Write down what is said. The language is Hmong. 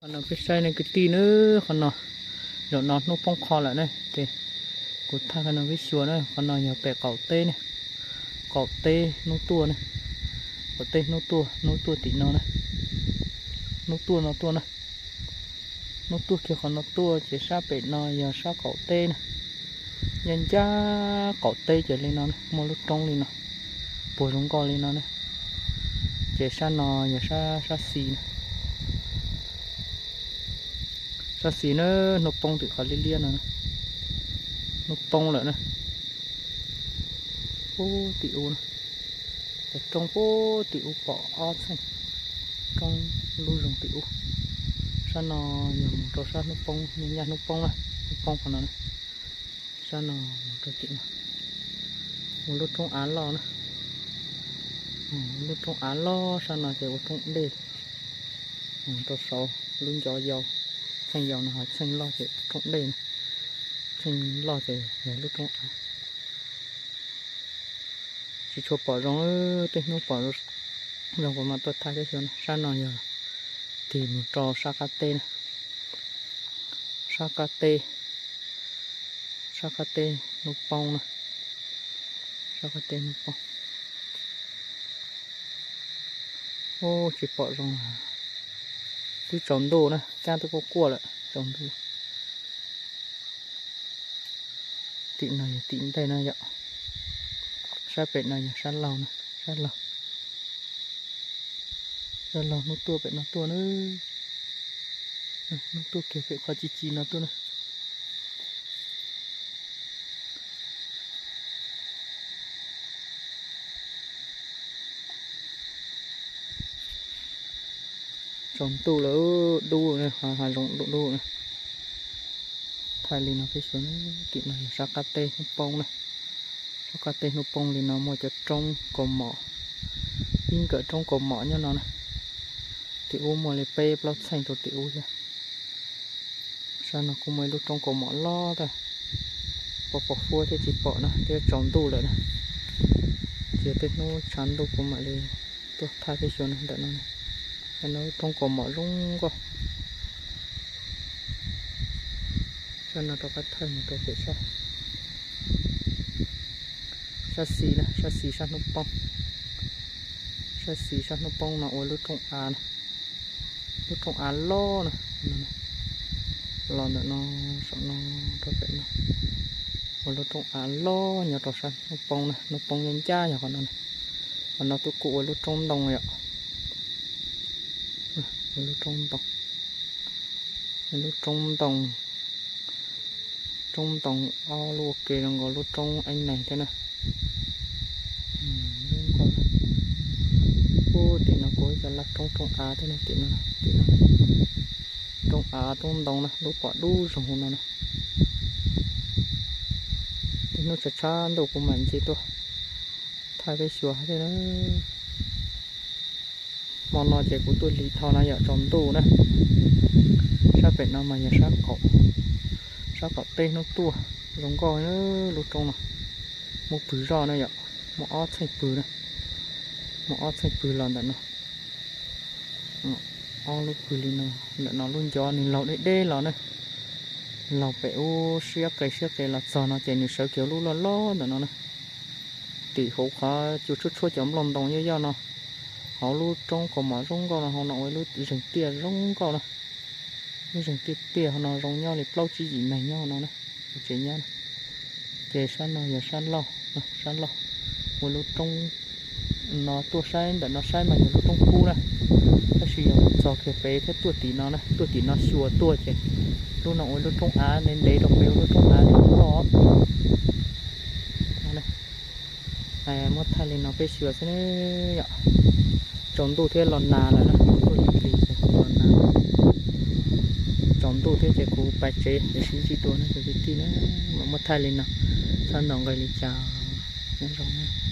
Qhov no peb saib ne kwv tij na, qhov no, zaum no hnub poob qho lawm ne ces kuv thaij qhov no peb xyuas na. Qhov no yog pem qaum teb ne, qaum teb hnub tuaj ne, qaum teb hnub tuaj, hnub tuaj tim no na, hnub tuaj no tuaj na, hnub tuaj kiag qhov no tuaj ces sab pem no yog sab qaum teb na. Ncaj ncaj qaum teb ces li no na, muaj lub roob li no, puag zoo nkauj li no na. Ces sab no yog sab, sab xis na, sab xis na, hnub poob tim qhov liab liab no, hnub poob lawm na. Ub tim ub na, cov roob puag tim ub pom ob txheej roob lub zoog tim ub. Sab no yog mus rau sab hnub poob, ncaj hnub poob na, hnub poob qhov no na. Sab no mus rau tim no, ua lub roob av loj na, lub roob av loj sab no ces ua roob dej. Mus rau saud lub ncov yau, txheej yau no ho txheej loj ces roob dej na, txheej loj ces yog lub roob av. Tsis tshua pom zoo, tej hnub pom zoo kuv mam tuaj thaij peb xyuas na. Sab no yog tig mus rau sab qab teb na, sab qab teb, sab qab teb hnub poob na, sab qab teb hnub poob. Ub tsis pom zoo, twb tsaus ntuj na, kab twb quaj quaj lawm, tsaus ntuj. Tim no yog tim ntej no yom, sab pem no yog sab laug na, sab laug, sab laug hnub tuaj pem no tuaj na, hnub tuaj kiag pem qhov ci ci no tuaj na. Tsaus ntuj lawm, dub, hav zoov dub dub na. Thaij li no peb xyuas, tim no yog sab qab teb hnub poob na. Sab qab teb hnub poob li no muaj cov roob kaus mom, ib nkawm roob kaus mom nyob no na. Tim ub muaj li peb plaub txheej rau tim ub thiab. Sab no kuj muaj ib lub roob kaus mom loj tag, pos pos huab thiab tsis pom na, twb tsaus ntuj lawm na. Cia tej hnub tshav ntuj kuv mam li tuaj thaij peb xyuas na. Ntawm no, no lub roob kaus mom zoo nkauj. Sab no rov qab thaij mus rau pem sab, sab xis na, sab xis sab hnub poob, sab xis sab hnub poob no ua lub roob av na, lub roob av loj na. Los ntawm no, saum no rau pem no ua lub roob av loj nyob rau sab hnub poob na, hnub poob ncaj ncaj yog qhov no na. Qhov no twb kuj ua lub roob ntoo yom, ua lub roob ntoo, lub roob ntoo, roob ntoo ob lub ua ke zoo nkaus lub roob eeb neeg thiab na. Ub tim no kuj ib co laj roob, roob av thiab na, tim no, tim no, roob av roob ntoo na, lub pom dub zoog no na. Tej hnub tshav tshav ntuj kuv mam nce tuaj thaij peb xyuas thiab na. Hmo no ces kuv tuaj lig dhau na yom, tsaus ntuj na. Sab pem no mas yog sab qaum, sab qaum teb hnub tuaj zoo nkauj na. Lub roob no muaj pw zoj na yom, muaj ob txheej pw na, muaj ob txheej pw los ntawm no. Ob lub pw li no, ntawm no lub ncov nws laug deb deb los na, laug pem ub siab qe siab qe los txog no ces nws sawv kiag lub loj loj ntawm no na. Tim hauv qhov cua tshuab tshuab cov nplooj ntoo yoj yoj no, hauv lub roob kaus mom zoo nkauj no, hauv no ua ib lub zeeg tiaj zoo nkauj na. Lub zeeg tiaj tiaj hauv no zoo nyob li plaub tsib yim neeg nyob hauv no na, hauv tsev nyab na. Ces sab no yog sab laug, sab laug, ua lub roob no tuaj saib ntawm no saib mas yog lub roob kub na, tab sis yog mus txog kiag pem thiab tuaj tim no na, tuaj tim no xyuas tuaj ces lub no ua lub roob av ntev ntev rau pem ua lub roob av loj loj. Muab thaij li no peb xyuas xwb yom. Tsaus ntuj thiab los nag lawm na, tuaj lig lig ces los nag. Tsaus ntuj thiab ces kuv pais tsev es sib ntsib dua na cov kwv tij na, mam muab thaij li no, txhob ntaus nqi li cas, nyob zoo na.